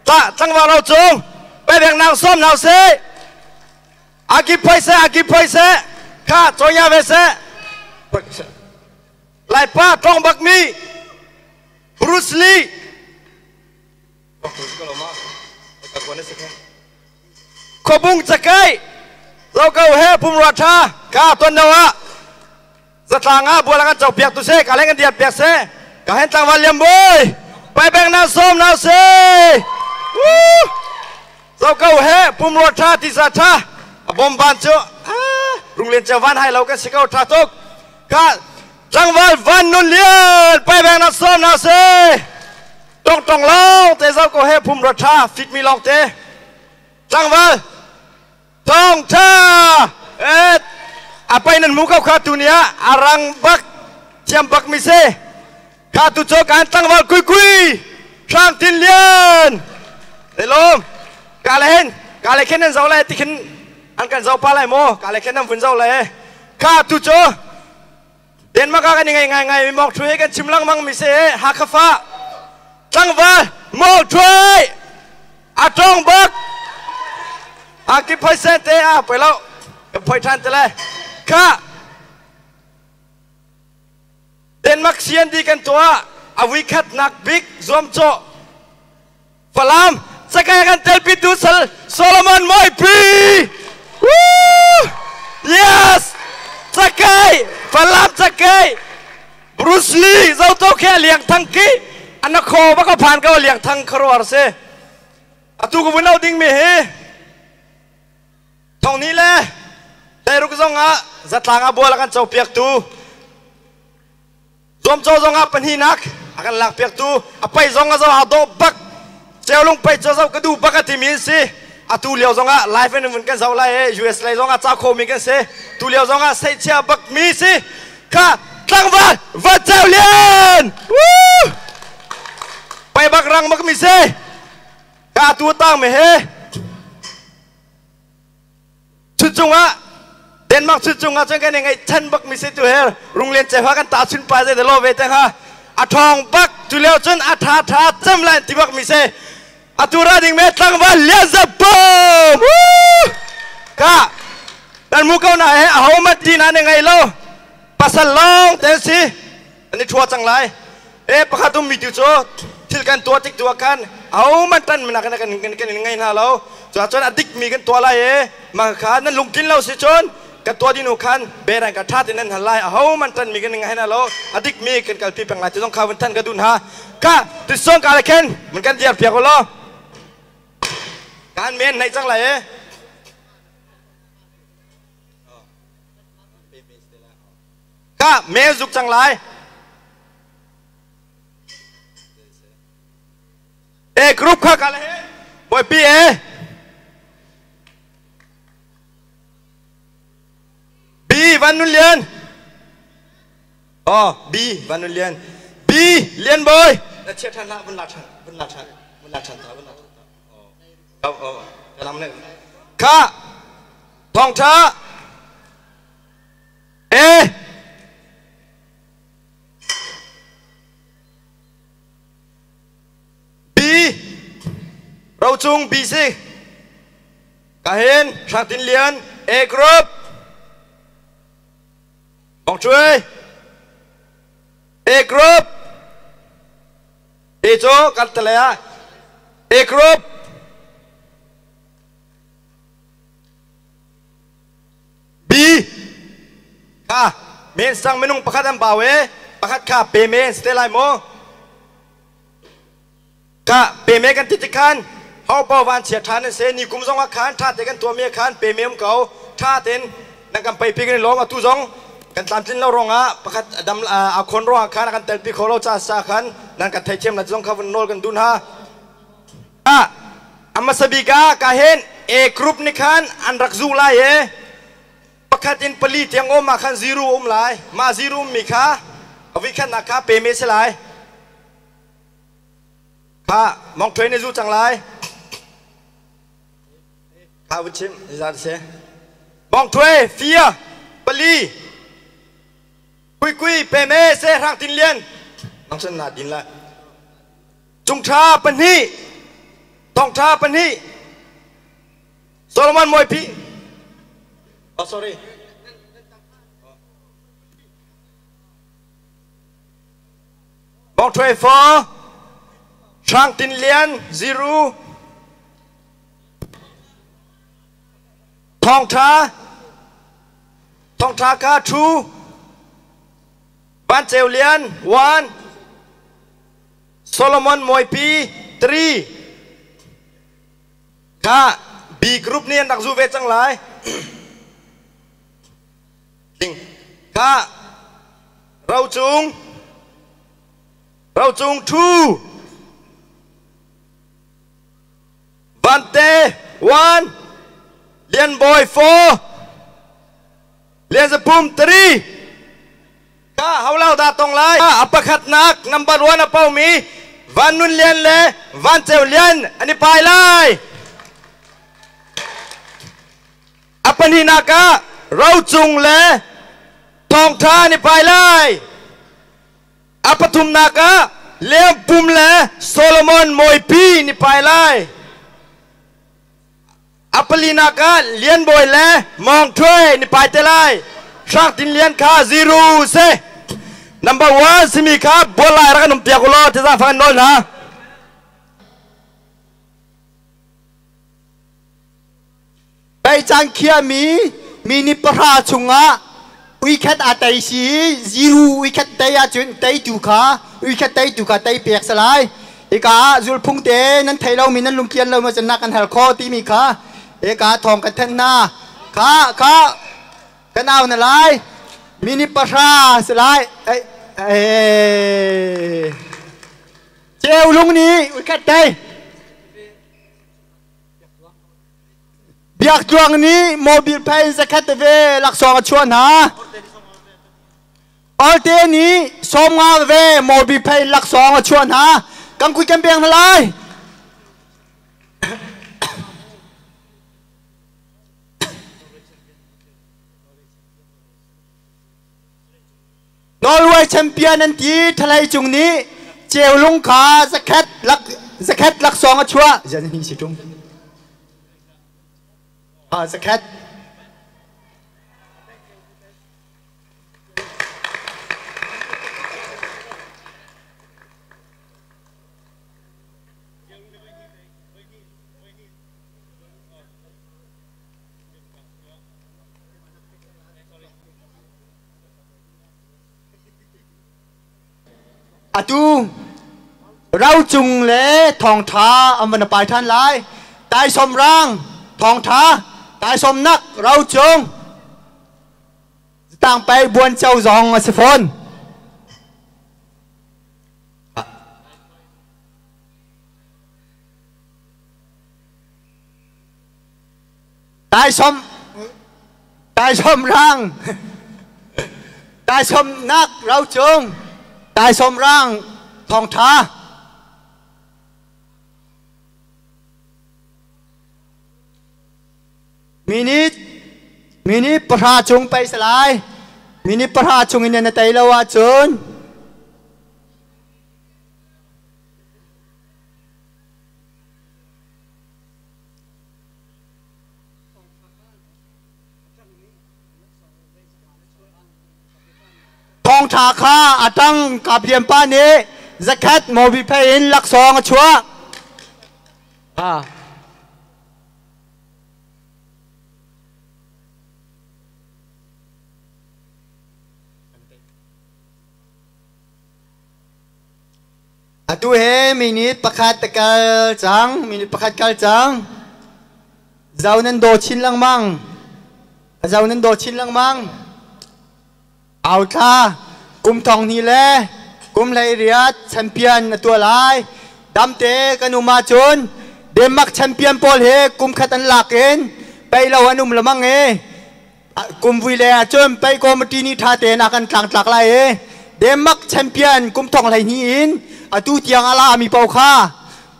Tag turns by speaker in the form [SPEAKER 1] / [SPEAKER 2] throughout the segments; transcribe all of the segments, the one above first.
[SPEAKER 1] Ta tlangval ro cung pebek nang som nau se aki phoi se aki phoi se kha chonya ve se Laipa tong bak mi Bruce Lee Khuabung cakai lo ko he pumrua tha ka ton no ah zatlang ah bual kan copiak tu se ka leng kan diat piak se ka hen tlangval liam boy pai beng na som na se zo ko he pumrua tha tisa tha a bom ban chu runglen cheu van hai lo kan si ko tha tuk ka tlangval van nun lian pai beng na som na se tong tong long te zo ko he pumrua tha fit mi long te tlangval Thawng tha et a pai nan mu ko kha tu nia a rang bak thiam bak mi se kha tu cho kan tlangval kui kui hrang tin lian lom ka le hen ka le khen nan zo lai ti khin an kan zo pa lai mo ka le khen nan vun zo lai kha tu cho Denmark ah kan i ngai ngai ngai mi mok ṭhui kan chim lengmang mi si Hakha fa tlangval mok ṭhui a ṭong bak a ki phoi sen te a poi lo ka phoi ṭhan te le kha Denmark CND kan tuah a vui khat nak bik zuamcawh Falam Sakai kan telpitu sal Solomon Moipi. Woo! Yes! Sakai Falam Sakai Bruce Lee zoto khe liang thang ki ana kho ba ka phan ka liang thang kharuar se atu ko bunau ding mi hi thong ni le Leiruk zong ah zatlang ah bual kan cho piak tu Zuamcaw zong ah pahnihnak a kan lakpiaktu a pai zong a zo aa dawh bak Ceulung pai cu zoh ka duh bak a timi an si. Atu lio zong ah live in vun kan zoh lai i US lei zong ah ca khomi kan si. Tu lio zong ah seihchia bak mi si. Kha tlangval va ceu lian! Woo! Pai bak rang bak mi si. Ka atu tang mi he Chuncung ah Denmark chuncung ah cun kan i ngaihchan bak mi si tu her runglen cefa kan ta chun pa zei lo ve te ha a ṭhawng bak cu lio cun a ṭha ṭha cem lai ti bak mi si atu ra ding me tlangval lian za bom ka nan mu ko na he a ho mat ti na ne ngai lo pasal long te si an i ṭhua cang lai e pakhat um mi tu cu thil kan tuah tik tu ah khan ahohmanh ṭan minak kan kan kan in ngei hna lo cuahcun a dik mi kan tuah lai e mah kha nan lungtlin lo si cun kan tuah dinu khan berang ka ṭha tein nan hal lai ahohmanh ṭan mi kan in ngei hna lo a dik mi kan kalpi peng lai ti zong kha vun than ka duh hna ka tisong ka le khen mun kan diar piak u law kan men naih cang lai e Ka me zuk cang lai. E group kha ka le he. Bawipi e. B Van Nun Lian. Oh, B Van Nun Lian. B Lian Boy. Na chia than la vun la than vun la than vun la than ta vun la than ta. Oh. Oh, oh. Kalam ne. Ka Thawngtha A B Rocung B si Kahin Hrang Tin Lian A Group Bong Chuai A Group A cu kan tale ah A Group B kha men sang minung pakhat an bau e pakhat kha pe men si te lai maw ka pe me kan ti ti khan hau pau van chia than an se ni kum zong ah khan tha te kan tuah mi khan pe me um ko tha ten nan kan pei pi kan lawm atu zong kan tlamtlin lo rong ah pakhat dam a khon rong ah khan kan tel pi kho lo cha sa khan nan kan thei thiam la zong kha vun nawl kan dun ha Ah, a hmasa bik ah ka hen A group nih khan an rak zuh lai e. Pakhat in pali tiang um ah khan zero um lai. Mah zero ummi kha a vuikhatnak kha pe me si lai. Kha mong train i zu cang lai. Kha vun chim zat si. Mong train fia pali kui kui pe me se hrang tin lian. Nang sun na din lai. Cungṭha pahnih, Thawngtha pahnih. Solomon Mawipi. Oh sorry. Bong Thwe 4. Hrang Tin Lian 0. Thawngtha Thawngtha kha 2. Van Ceu Lian 1. Solomon Mawipi 3. Kha B group nih an rak zu ve cang lai. Kha Rocung Rocung 2 Vante 1 Lian Bawi 4 Lian Zapum 3 Ka haulau dah tong lai. A pakhatnak number 1 a paumi Van Nun Lian le Van Ceu Lian an i pai lai. A pahnihnak ah Rocung le Thawngṭha an i pai lai. A pathumnak ah Liangpum le Solomon Mawipi an i pai lai. A palinak ah Lian Bawi le Mawng Ṭhuai an i pai te lai. Hrang Tin Lian kha zero si. Number one simi kha bual lai rak an um piak u law ti zaangfang an nawl hna.
[SPEAKER 2] Paicang khiahmi minute pahra chungah uikhat aa tei si i zero uikhat tei ahcun teitu kha uikhat teitu kha tei pek si lai. Hika ah zulphung te nan thei lomi nan lungtlian lo cun nak kan hal khawh timi kha hika thawng kan thanh hna. Kha kha kan au na lai. Minute pahra si lai. Ceu lung nih uikhat tei. Biak Tluang nih mobile phone zakhat ve laksawng a chuah hna. Olte nih 50 ve mobile phone laksawng a chuah hna. Kan kui kan pek hna lai. Norway champion an ti thalei cung nih ceulung kha zakhat lak zakhat laksawng a chuah. Zan hi si tung. Ha zakhat. Atu rocung le thawngṭha an van pai ṭhan lai. Taisawm rang thawngṭha, taisawm nak rocung tangpei buanco zong a si fawn. Taisawm taisawm rang taisawmnak rocung taisawm rang thawngṭha minute minute 10 chung pei salai minute 10 chung in na tei lo ahcun Thawngṭha kha a ṭang kaplianpa nih zakhat mobi phei in laksawng a chuah. Ah. Atu he minute pakhat a kal cang, minute pakhat kal cang. Zau nan daw chin lengmang. Zau nan daw chin lengmang. Au thla kum thong hnih le kum hlei riat champion a tuah lai. Damte kan um ahcun Denmark champion pawl he kum khat an lak in pei lo an um lamang e. Kum vui le ahcun pei committee nih ṭha tein a kan tlangtlak lai i Denmark champion kum thong 12 in atu tiang a lami paoh kha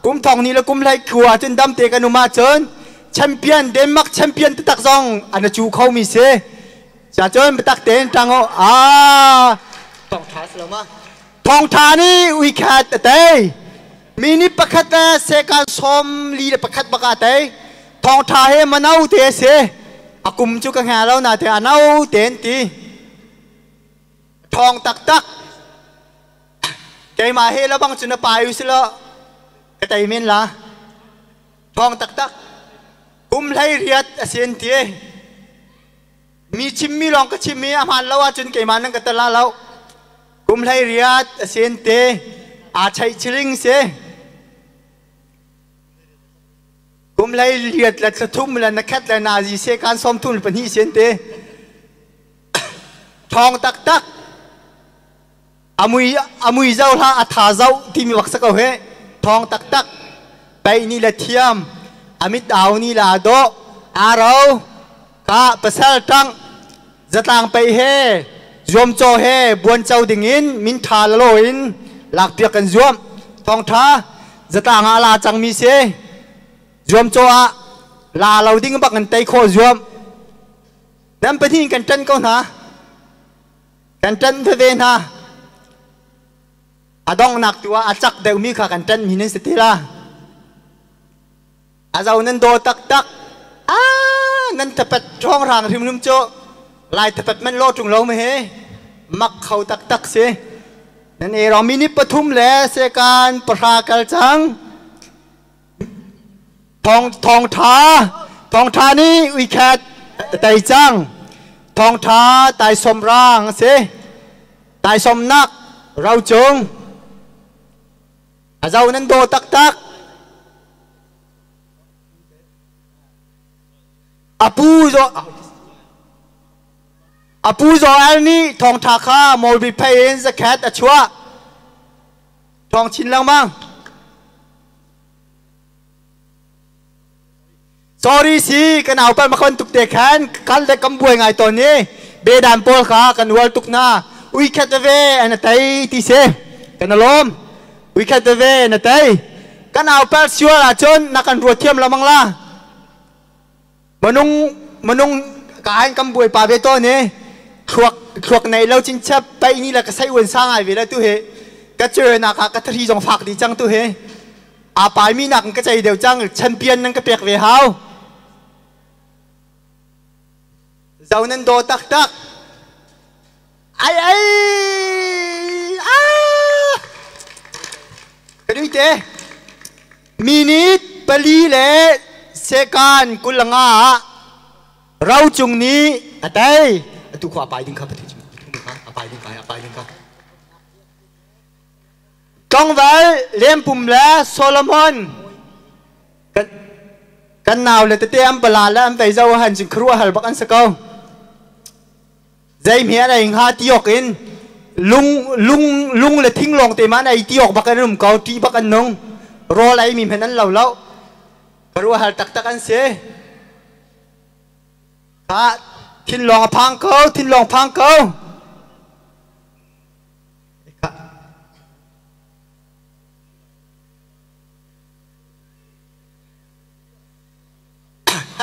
[SPEAKER 2] kum thong hnih le kum hlei khua ahcun damte kan um ahcun champion Denmark champion taktak zong an a cu khomi si. Cacun biatak tein ṭang u. Ah, thawngṭha si lo ma? Thawngṭha nih uikhat a tei. Minute pakhat le second 41 bak ah tei. Thawngṭha he mano te a si. A kum cu ka hnga lo na te a no te an ti. Thawng taktak. Keimah he lebang cu na pai u si lo. Ka tei men la. Thawng taktak. Kum 18 a si an ti. Mi chimmi lawng ka chim i a hmaan lo ahcun keimah nan ka tel la lo. Kum 18 a si an ti. Aa chaih chiling si. Kum 18 le thla thum le na khat le nazi se kan 32 si an ti. Thawng taktak. Amui amui zau hlah a tha zau timi bak sa ko he. Thawng taktak. Pei ni le thiam. Amit au ni la dawh. Aro ka pasal tang zatlang pei he zuamcaw he buanco dingin min tha lalo in lakpiak kan zuam. Thawng tha zatlang ah la cangmi si. Zuamcaw ah la lo ding bak in tei khawh zuam. Nan pahnih kan ṭan ko hna. Kan ṭan veve hna. A donghnak tu ah a cak deuhmi kha kan ṭanmi nan si ti la. A zo nan daw taktak. Ah, nan tapat ṭhawng rang hrimhrim cu lai tapat man law ṭung lo ma he. Mak kho taktak si. Nan e rong minute 3 le second 10 kal cang. Thawng thawngṭha thawngṭha nih uikhat tei cang. Thawngṭha taisawm rang a si. Taisawmnak rocung. A zo nan daw taktak. A pu zo a pu Joel nih thawngṭha kha Mawlbi phei in zakhat a chuah. Thawng chin lengmang. Sorry si kan au pal makon tuk te khan kal le kam buai ngai ton i bedan pawl kha kan ual tuk na ui khat ve an tei ti se kan alom ui khat ve na tei kan au pal siwal ahcun na kan ruat thiam lamang la manung manung ka hain kam buai pa ve to ne thluak thluak nei lo chin chap pai ni la ka sai uen sa ngai ve la tu he ka chö na ka ka thri jong fak di chang tu he a pai mi nak ka chei deu chang champion nan ka pek ve hau zau nan do tak tak ai ai ah ka te minute 4 le second 25 rau cung nih a tei atu khua pai ding kha pathu kha a pai ding kha a pai ding kha Tlangval Lempum le Solomon kan kan nau le tete an pala le an vei zo han cun khuaruah hal bak an si ko Zei hme an ei hnga ti awk in lung lung lung le thing lawng te ma an ei ti awk bak an um ko ṭih bak an nung rawl ei mi hmanh an lo lo ka ruahhal taktak an si kha thinlawng a phang ko thinlawng phang ko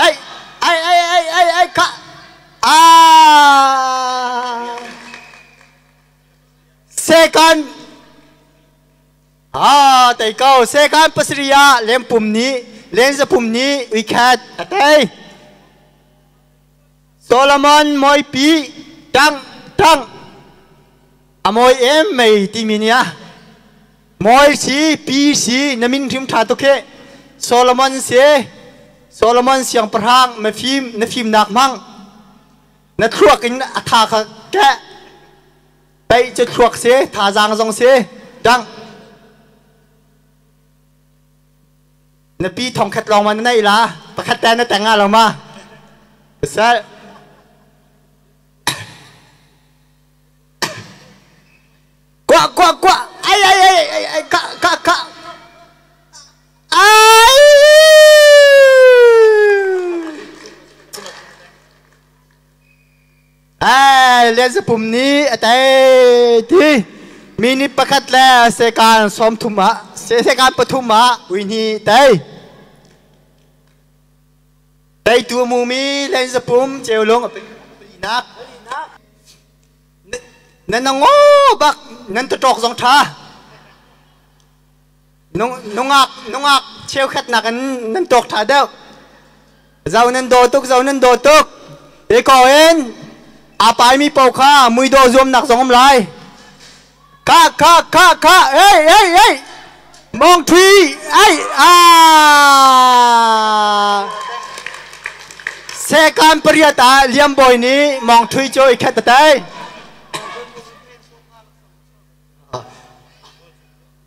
[SPEAKER 2] Ai ai ai ai ai ai ka ah second ah tei ko second 7 ah lempum nih lenzapum nih uikhat a tei Solomon moipi tang tang a moi em mei timi nih a Moi si pi si na min hrim ṭha tuk hi Solomon si Solomon siangpahrang mafim na fimnak hmang na thluak in a tha kha keh peih cu thluak si thazaang zong si dang na pi thong khat lawng ma na neih la pakhat te na teng lo ma pasal Kwa kwa kwa ai ai ai ai ai ka ka ka ai ai le pum ni atai ti minute 1 le second 30 ah second 3 ah ui ni tai tai tu mu mi len zapum cheulung nak Nan na ngaw bak nan taṭawk zong ṭha. Nungak nungak cheukhat nakin nan tawk ṭha deuh. Zo nan daw tuk, zo nan daw tuk. Te ko in aa paimi paoh kha muidaw zuamnak zong um lai. Kha kha kha kha ei ei ei mong thui ei ah Sekan pariat ah Liam Bawi nih mong thui cu i khat tai.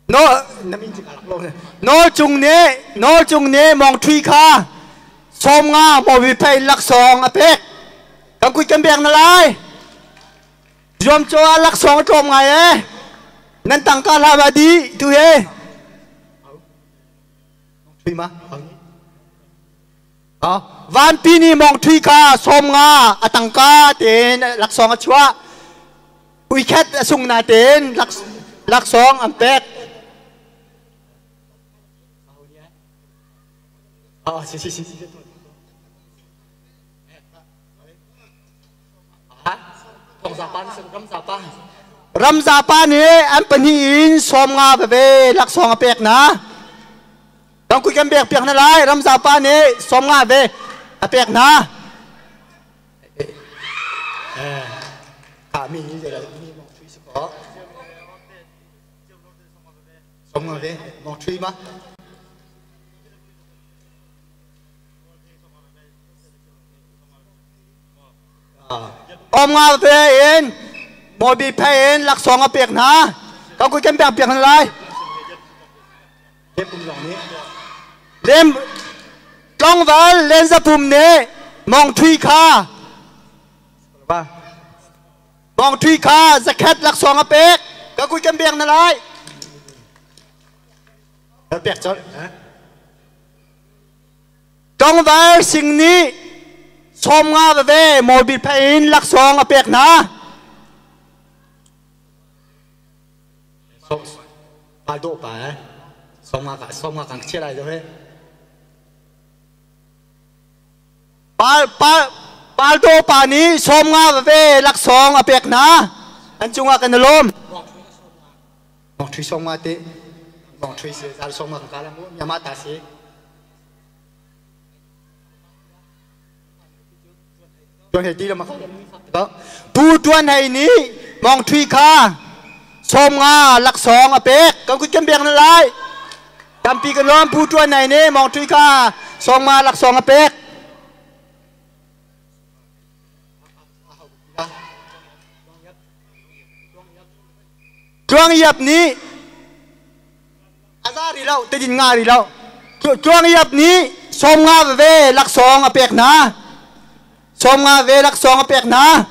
[SPEAKER 2] No Nawl Cung nih Nawl Cung nih Mong Ṭhui kha 50 mawi phei laksawng a pek. Kan kut kan bek na lai. Zuamcaw ah laksawng a tlawm ngai e. Nan tangka hlah ba di tu he. Ṭhui ma? Vanpi nih Mong Ṭhui kha 50 a tangka tein laksawng a chuah. Uikhat a sung natein laksawng an pek. Si si si. Ramza pa nih an pahnih in 50 veve laksawng a pek hna. Tangkui kan pek piak hna lai. Ramza pa nih 50 ve a pek hna. Mi hi zei mi mong thui si ko song ve mong thui ma Om nga ve in mobi phe in laksawng a pek hna ka kui kan pek piak hna lai Lem tlangval Lenzapum nih Mong Thui kha Mong Thui kha zakhat laksawng a pek. Ka kui kan bek na lai. Pek colh. Tlangval Sing nih 50 veve mobil phei in laksawng a pek hna.
[SPEAKER 3] Pa dawh pa eh 50 ka 50 kan chia lai do he
[SPEAKER 2] Pal pal paldo pa nih 50 veve laksawng a pek hna. An cungah kan i lawm.
[SPEAKER 3] Mong thui 50 te mong thui se zal 50 ka la mu nyama ta se
[SPEAKER 2] Tuan hei ti lam Pu Tuan Hei nih Mong Thui kha 50 laksawng a pek. Kan kut kan bek na lai. Tampi kan lawm Pu Tuan Hei nih Mong Thui kha 50 laksawng a pek. Tluang Iap nih a za rih lo tadin nga rih lo Tluang Iap nih 50 veve laksawng a pek hna 50 ve laksawng a pek hna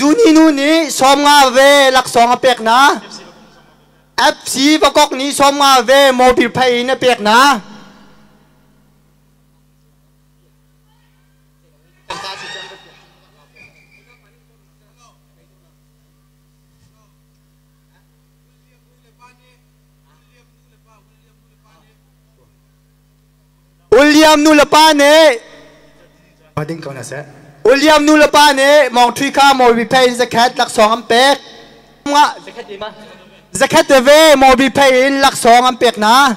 [SPEAKER 2] Zuni nu nih 50 ve laksawng a pek hna. FC Vakok nih 50 ve mobil phei in a pek hna. William nu le pa nih
[SPEAKER 3] ding ko na seh
[SPEAKER 2] William nu le pa nih Mong Thui kha mobil phei in zakhat laksawng an pek. Nga
[SPEAKER 3] zakhat ma.
[SPEAKER 2] Zakhat ve mobi phei in laksawng an pek na.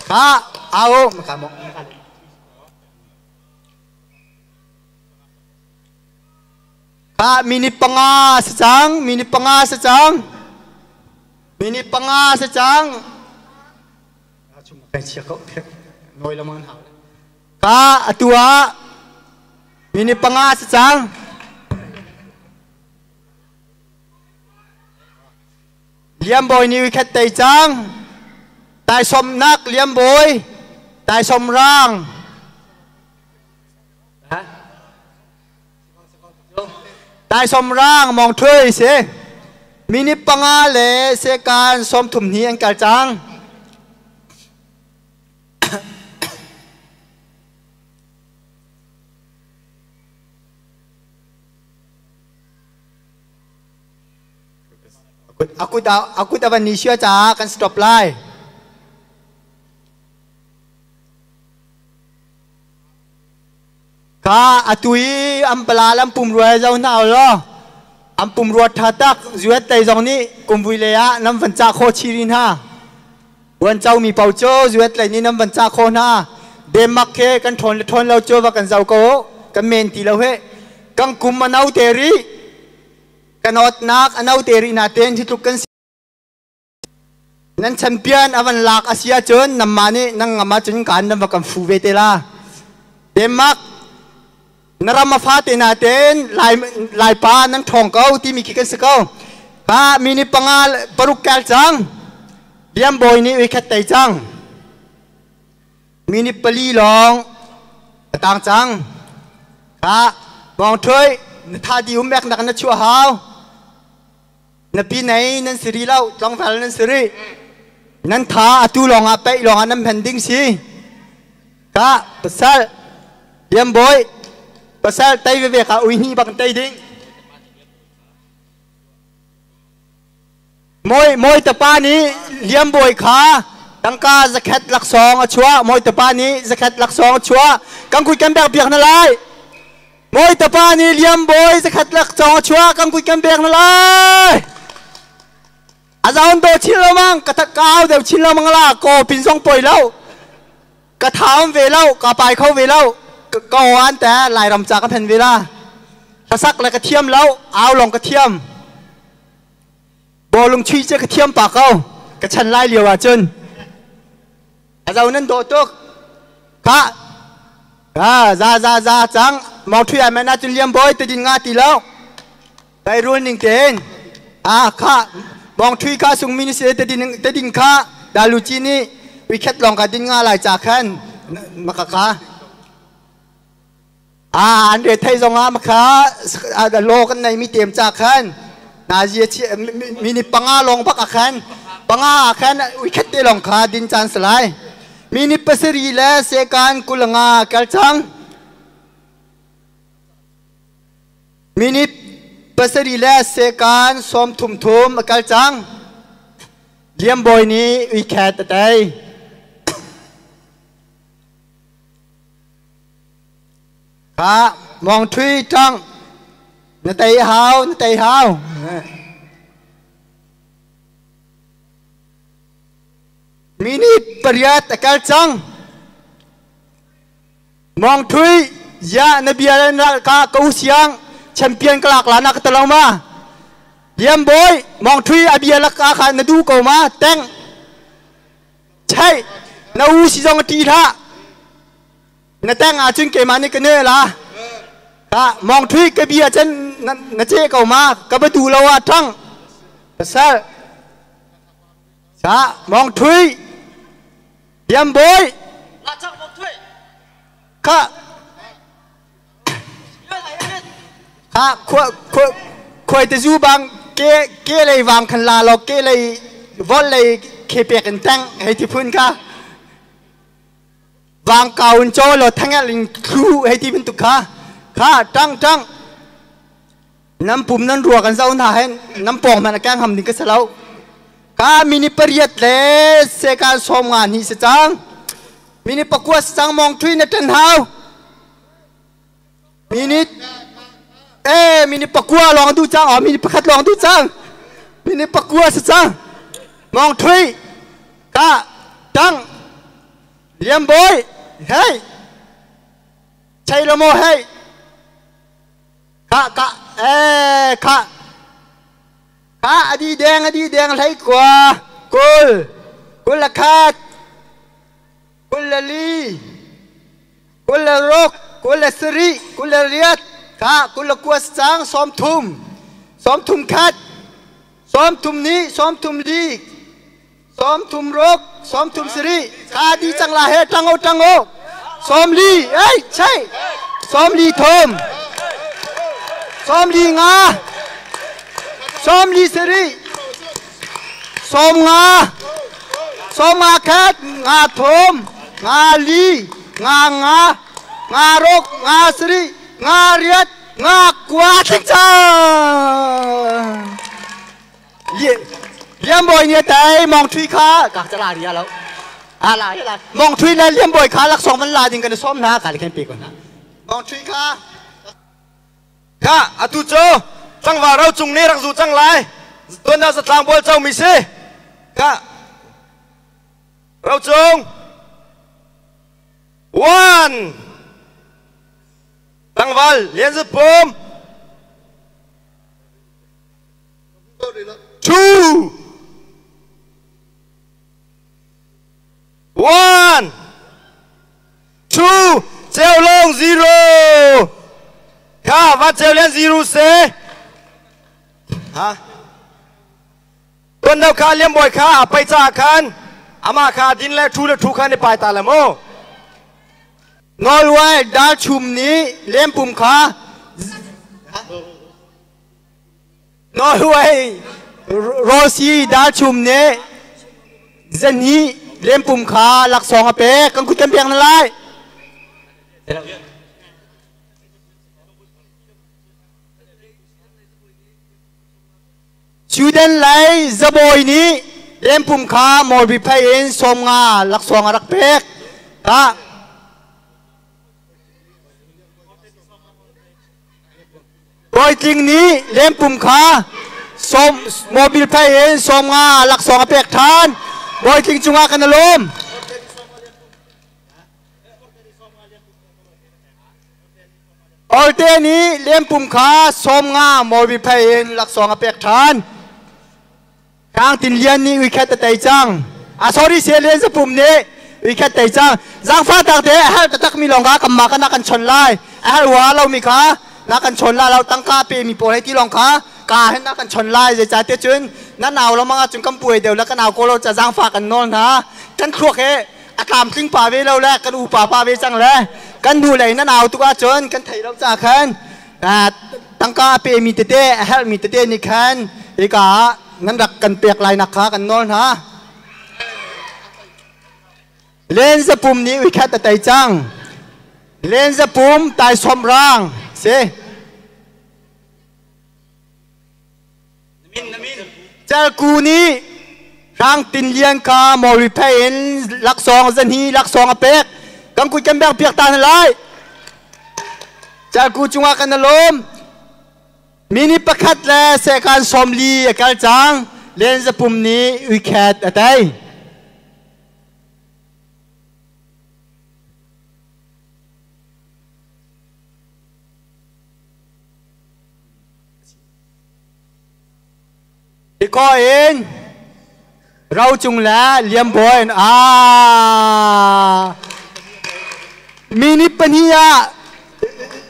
[SPEAKER 2] Kha au maka mo. Kha minute 5 si cang, minute 5 si cang. Minute 5 si cang. Ka atu ah minute 5 si cang. Liambawi nih khat tei cang. Taisawmnak Liambawi, taisawm rang. Taisawm rang mong ṭhui si. Minute 5 le sekan 32 an kal cang. Akut a van ni sia caah kan stop lai. Ka atu i an pala an pum rua zo hna law an pum rua tha tak zuet tei zong nih kumvui le ah nan van ca kho chiri hna. Uan co mi pau cu zuet lei nih nan van ca kho hna. Denmark he kan ṭhawn le ṭhawn lo cu va kan zo ko kan men ti lo he. Kan kum a no te rih. Kan awtnak a no te rih na ten hi tluk kan si. Nan champion a van lak a si ahcun namma nih nang ngam ahcun kan nan va kan fu ve te la. Denmark na ram a fa te na ten lai laipa nan ṭhawng ko timi khi kan si ko. Ka minute 5 6 kal cang. Liambawi nih ui khat tei cang. Minute 4 lawng a tang cang. Ka bawng ṭhui na tha di um ek nak na chuah hau. Na pi nei nan si ri lo, tlangval nan si ri. Nan tha atu lawng ah peih lawng ah nan hman ding si. Ka pasal Liambawi pasal tei veve ka ui hni bak tei ding. Mawi mawi tapa nih Liambawi kha tangka zakhat laksawng a chuah. Mawi tapa nih zakhat laksawng a chuah. Kan kui kan pek piak na lai. Mawi tapa nih Liambawi zakhat laksawng a chuah. Kan kui kan pek na lai. A zaun do chin lo mang ka kau deuh chin lo mang la ko pin song poi lo. Ka thaum ve lo, ka pai kho ve lo. Ka an te Lairam ca ka phen ve la. Hlasak le ka thiam lo, au long ka thiam. Bawlung chuih cu ka thiam pah ko. Ka chan lai lio ahcun. A zo nan dawh tuk. Kha. Ah, za za za cang. Mong ṭhui ai man ahcun liam bawi te din nga ti lo. Dai rul ning tein. Ah, kha. Mong ṭhui kha sung mi ni te din te din kha dalu ci nih wikhet long ka din nga lai cha khan maka ka. An re thei zongah makha law kan nei mi tem cha khan nazi minute 5 long bak khan 5 khan uikhat te long kha din chan salai minute 7 le second 25 kal chang minute 7 le second 33 kal chang liam boy ni uikhat tai. Kha mong ṭhui ṭang na tei hau na tei hau. Minute 8 a kal cang. Mong ṭhui ya na bia na ka ka u siang champion ka lak la na ka talo ma. Liam boy mong ṭhui a bia la ka kha na du ko ma teng. Chai na u si zong ṭi hlah. Na teng ahcun keimah nih ka ne la. Ka mong thui ka bia cun na ce ko ma ka ba du lo ah ṭang. Pasal. Sa mong thui. Diam boy. Ka ka khua khua khuai te zu bang ke ke lei wang khan la lo ke lei vol lei khe pek in tang hei ti phun ka. Vang kau in chaw lo thangel in thlu hei ti bantuk kha kha ṭang ṭang nam pum nan rua kan zo hna hen nam pawng hmanh a keng ham ding ka si lo ka mini 8 le sekan 50 ni si cang mini 9 si cang mong thui na ṭan hau minute e mini 9 lawng du cang o mini 1 lawng du cang. Minute pakua si cang. Mong Thui ka tang Liam Boy hey Chai lo mo hey ka ka eh ka ka adi deng adi deng hlei kua kul kul la khat kul le li kul le ruk kul le sarih kul le riat ka kul le kua cang sawm thum sawm thum khat sawm thum ni sawm thum li sawm thum ruk sawm thum sarih ka di cang la he tango tango sawm li ei chei sawm li thum sawm li nga sawm li sarih sawm nga sawm nga khat nga thum nga li nga nga nga ruk nga sarih nga riat nga kua tling cang Liam Bawi nih tai Mong Thui kha ka ca la ria lo a la la Mong Thui le Liam Bawi kha laksawng van la ding kan i sawm hna ka le khen pe ko hna Mong Thui kha
[SPEAKER 1] Kha atu cu tlangval ro cung nih rak zu cang lai tuan dah zatlang bual co mi si kha ro cung one tlangval Lian Zut Pum two one two ceu long zero kha va ceu lian zero se ha tuan deuh kha liam bawi kha a pai ca khan ama kha din le thu le thu khan i pai ta le mu
[SPEAKER 2] Norway dar chum nih lempum kha Norway Rosi Darchum nih zani lempum kha laksawng a pek kan kut kan pek na lai. Sweden lei zabawi nih lempum kha Morbi phei in sawmnga laksawng a rak pek. Ka Bawitling nih lempum kha sawm mobil phei in sawmnga laksawng a pek ṭhan. Bawitling cungah kan i lawm. Olte nih lempum kha sawmnga mobil phei in laksawng a pek ṭhan. Kang Tin Lian nih uikhat a tei cang. A sorry sia Lian Zapum nih uikhat tei cang. Zangfa tak te a herh taktak mi lawng kha kamma ka na kan chon lai. A herh wa lo mi kha na kan chon la lo tangka pe mi pawl hei ti lawng kha ka hen na kan chon lai zei ca te cun na nau lo manga cun kan puai deuh le ka nau ko lo ca zangfa kan nawl hna. Kan thluak he a tlamtling pa ve lo le kan upa pa ve cang le kan hnu lei na nau tuk ahcun kan thei lo ca khan tangka a pe mi tete a herh mi tete nih khan hika ah nan rak kan pek lai nak kha kan nawl hna Len Zapum nih uikhat a tei cang Len Zapum tai som rang si Calku nih Hrang Tin Lian kha mawri phei in laksawng zanhi laksawng a pek. Kan kut kan beng piak ta hna lai. Calku cungah kan lawm. Mini pakhat le sekan 40 a kal cang. Len Zapum nih uikhet a tei. Ikaw in ro cung le liam bawi in a minute pahnih ah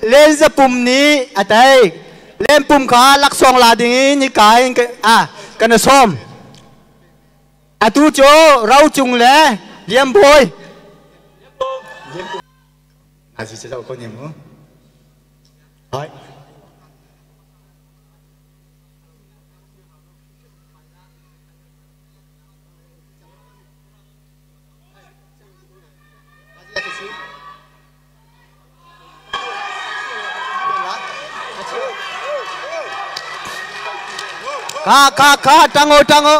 [SPEAKER 2] len zapum nih a tei len pum kha laksawng la ding in hika in a kan sawm atu cu ro cung le liam bawi
[SPEAKER 3] Azi se ko ne mu Hai
[SPEAKER 2] Kha kha kha tango tango.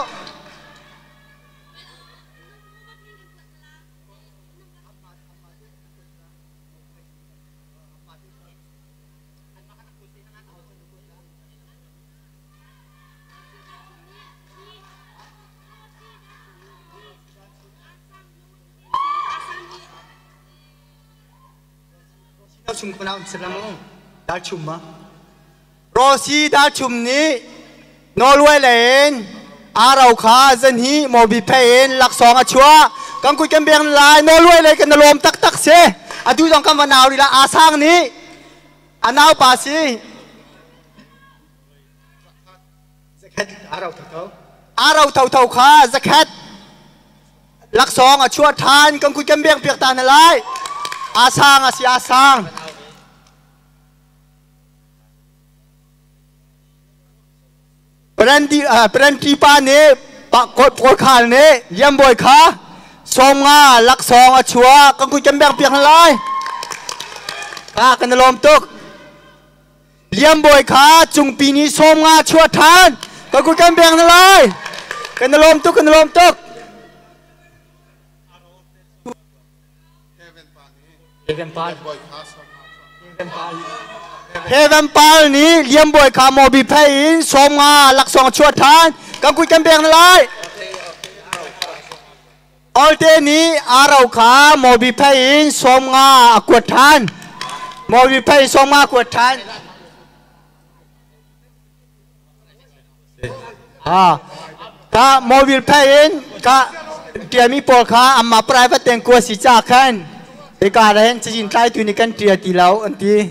[SPEAKER 2] Chum ko na um mu. Dal chum ma. Rosi dal chum nih Norway len arau kha zan hi mobi pay in laksawng a chuah. Kan kui kan beng lai Norway lei kan lawm taktak si. Atu zong kan va nau rila asang nih anau pa si. Arau tho kha zakhat laksawng a chuah ṭhan kan kut kan beng piak ta hna lai. Asang a si asang. Brandy Brandy pa nih pawl khal nih liambawi kha 50 laksawng a chuah kan kut kan beng piak hna lai. Ka kan lawm tuk. Liambawi kha cungpi nih 50 chuah ṭhan. Ka kut kan beng na lai. Kan i lawm tuk, kan i lawm tuk. Heaven Pal nih Liambawi kha mobi phei in 50 laksawng chuah ṭhan. Kan kut kan beng na lai. Olte nih aro kha mobi phei in 50 a kuat ṭhan. Mobi phei 50 a kuat ṭhan. Ha. Ka mobile phei in ka tiami pawl kha amma private ten kua si cha khan hika ren chin tlai tu ni kan tia ti lo an ti.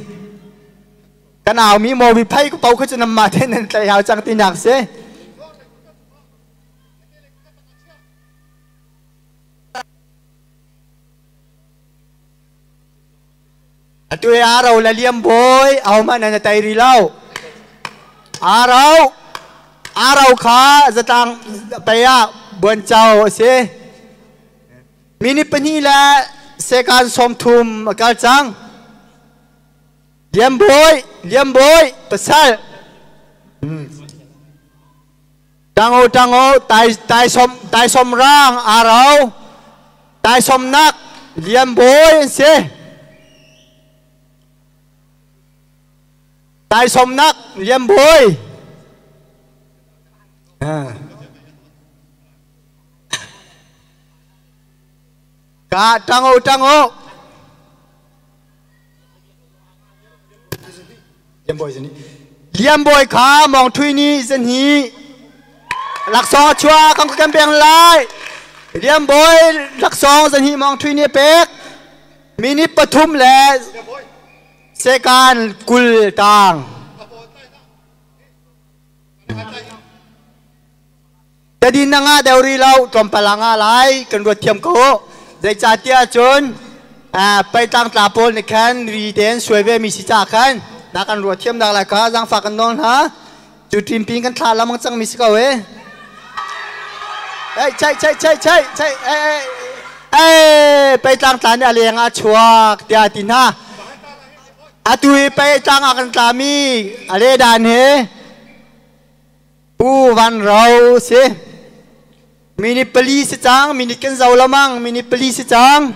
[SPEAKER 2] Kan au mi mobile phei ko pau kha chu namma ten nan tlai hau chang ti nak se. Atu hi aro le liam bawi ahohmanh nan i tei rih lo. Aro aro kha zatlang pei ah buanco a si. Minute 2 le second 30 a kal cang. Liam bawi, liam bawi, pasal. Tango tango tai tai som tai som rang arau tai som nak liam bawi an si. Tai som nak liam bawi. Ka tango tango. Liam bawi kha mawng thui nih zan hi laksawng a chuah kan kan pek lai. Liam bawi laksawng zan hi mawng thui nih a pek. Minute 3 le second 20 tang. Tadin na nga deuh rih lo, tlawmpal ah nga lai, kan ruat thiam ko. Zeicahtiah cun peitlang tla pawl nih khan ri tein suai ve mi si ca khan na kan ruat thiam dak lai kha zaangfah kan nawl hna. Cu ṭimpi kan thla lamang cang mi si ko e. Ei, chai, chai, chai, chai, chai, ei, ei, ei, peitlang tla nih a leng ah chuak tiah ti hna. Atu hi peitlang ah kan tla mi a le dan he Pu Van Ro si. Minute 4 si cang, minute kan zo lamang, minute 4 si cang.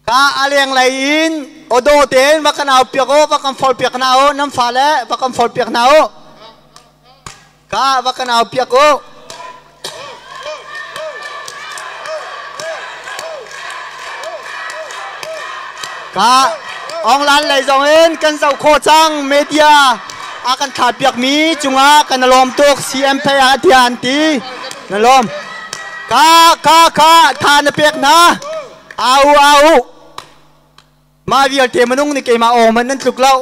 [SPEAKER 2] Ka aleng lei in odo ten va kan au piak o, va kan fol piak na o, nam fa le va kan fol piak na o. Ka va kan au piak o. Ka online lei zong in kan zoh khawh cang media a kan thlah piakmi cungah kan lawm tuk CM phei ah tiah an ti na lawm ka ka ka tha na pek hna au au mah vialte minung nih keimah aw man nan tluk lo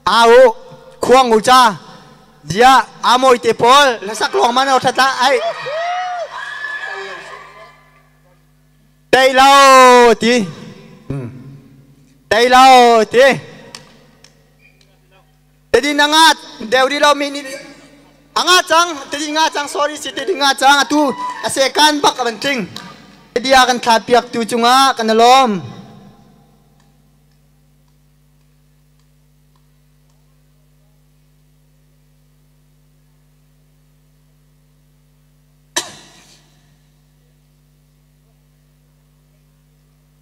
[SPEAKER 2] au khuang u ca zia amoi te pawl hlasak lawng man thatla ai Tei lo ti. Tei lo ti. Tadi na nga deu di lo mi ni anga cang tadi nga cang sorry si tadi nga cang atu ase kan bak ban tling. Dia kan thla piak tu cungah kan lawm.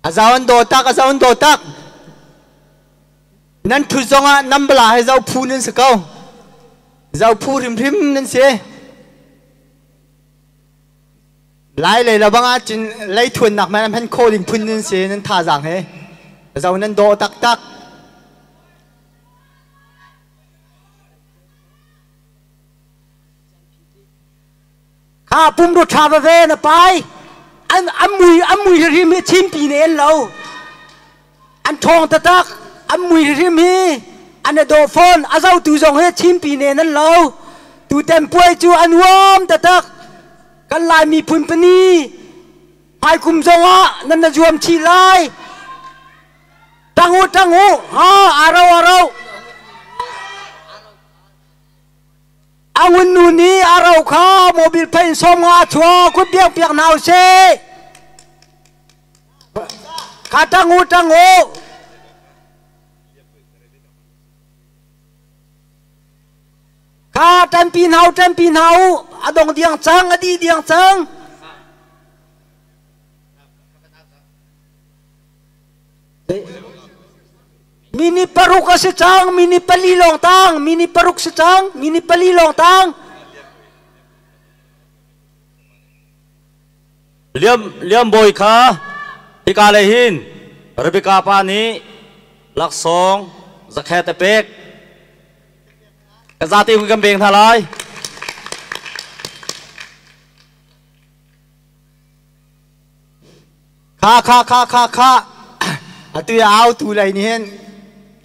[SPEAKER 2] A zau an daw tak, a zau an daw tak. Nan ṭhut zongah nan bala he zau phu nan si ko. Zau phu hrimhrim nan si. Lai lei lo bang ah cun lei thuannak man han kho ding phun nan si nan thazaang he. Zo nan dawh taktak.
[SPEAKER 4] Kha pumru ṭha veve na pai. An an mui an mui hrim hi chinpi ne an lo. An ṭhawng taktak. An mui hrim hi an i dawh fawn. A zotu zong hi chinpi ne nan lo. Tutan puai cu a nuam taktak. Kan Lai miphun pani hmaikum zongah nan na zuam chih lai. Ṭang u ṭang u ha aro aro. Angun nu nih a ro kha mobil phei in sawm nga a chuah kut biak piak hna usih. Kha ṭang u ṭang u. Kha ṭanpi hna u ṭanpi hna u a dong diang cang a dih diang cang. Minute paruk a si cang, minute pali lawng tang, minute paruk si cang, minute pali lawng tang.
[SPEAKER 1] Liam Liam Bawi kha hika lei hin Rebecca pa nih laksawng zakhet a pek. Ka zate kan beng hna lai.
[SPEAKER 2] Kha kha kha kha kha atu i au tu lei nih hin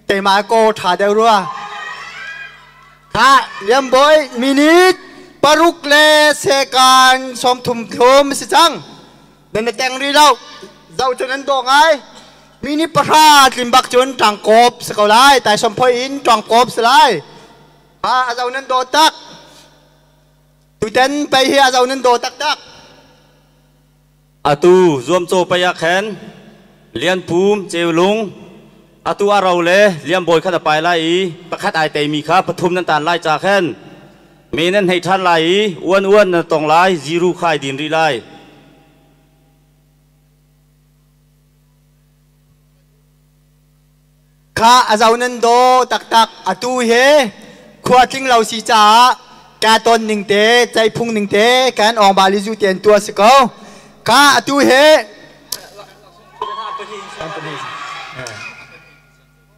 [SPEAKER 2] keimah ko ṭha deuh rua. Kha Liam Bawi minute paruk le sekan sawmthum thum si cang. Nan na teng rih lo. Zoh cu nan dawh ngai. Minute pahra tlim bak cun ṭangkawp si ko lai. Taisawm phoi in ṭangkawp si lai. Ha a zo nan dawh tak. Tutan pei hi a zo nan dawh taktak.
[SPEAKER 1] Atu zuamcaw pei ah khan Lian Pum, Ceulung, atu a ro le Liam Bawi khan a pai lai i pakhat ai teimi kha pathum nan tan lai ca khan me nan hei ṭhan lai i uan uan nan tong lai, ziru kha ai din rih lai.
[SPEAKER 2] Kha a zo nan daw taktak. Atu hi khua tling lo si caah ka ton ning te ceihphung ning te kan ong bali zu ten tua si ko. Kha atu hi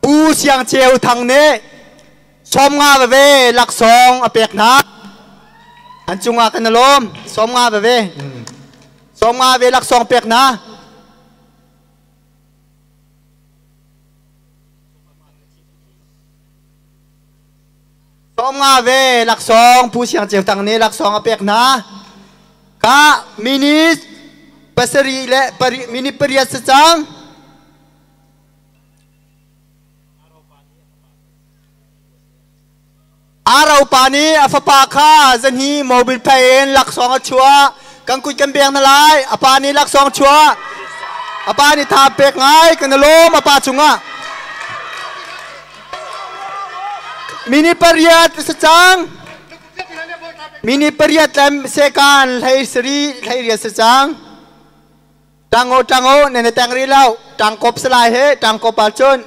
[SPEAKER 2] Pu Siang Ceu Thang nih 50 veve laksawng a pek hna. An cungah kan i lawm. 50 veve. 50 ve laksawng pek hna. 50 ve laksawng Pu Siang Ceu Tang nih laksawng a pek hna. Ka minute pasarih le pari, minute pariat si cang. Aro pa nih a fapa kha zanhi mobil phei in laksawng a chuah. Kan kut kan beng na lai. A pa nih laksawng chuah. A pa nih tha pek ngai. Kan i lawm a pa cungah. Minute pariat si cang. Minute pariat lem sekan hlei sari hlei riat si cang. Tango tango ne ne tang ri lo. Tangkop salai he tangkop ahcun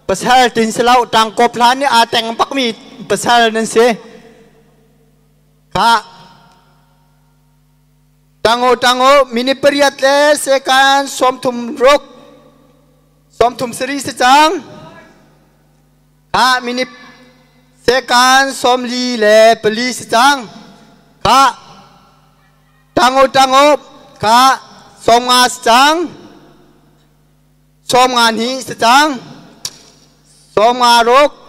[SPEAKER 2] pasal tin si lo tangkop hlan nih aa teng bakmi pasal nan si. Kha tango tango minute pariat le sekan 36 sawmthum sari si cang. Kha minute sekan 44 si cang. Kha tango tango kha 50 si cang. 52 si cang. 56.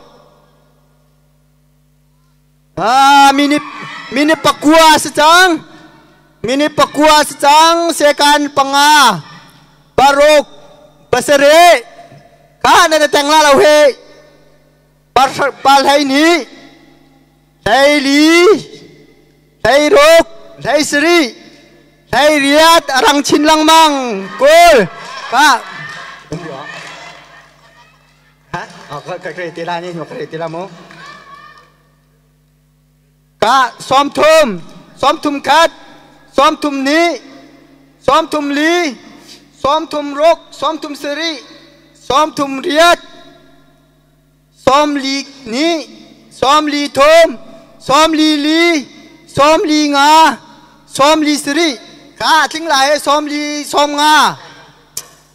[SPEAKER 2] Ah, minute minute pakua si cang. Minute pakua si cang. Sekan panga. Paruk. Pasarih. Kha na na teng la lo he. Par pal hei ni. Hlei li. Hlei ruk. Hlei sarih. Hlei riat. Arang chin lengmang. Kul. Ka. Ha? Ka kre te la ni, ka kre te la mu. Ka 30, 31, 32, 34, 36, 37, 38, 42, 43, 44, 45, 47. Ka tling lai 40, 50.